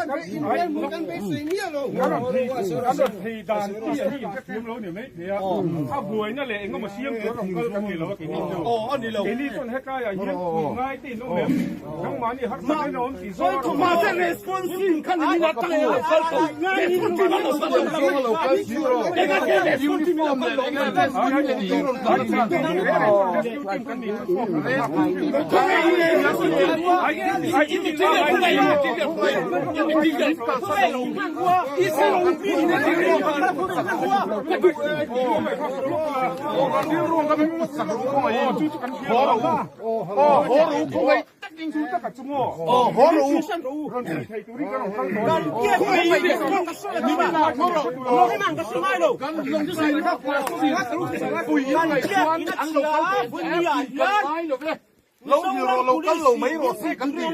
Kan rawn phei kan rawn phei dan chi a hi in hrethiam lo ni mai thei a, a buaina leh eng emaw siam tur a rawn kal kan ni lo a keini chu. Keini chuan hetlaiah hian pui ngai te in awm em? Nangmahni harsat in a awm tih zawng a rawn Mahse response team kha ni min atang lo kal tawh. Response team an lo kal tawh. Enga nge response team in lo kal tawh? Rescue team kan nih chu. Lo ni rawh lo kal lo mai rawh se kan ti.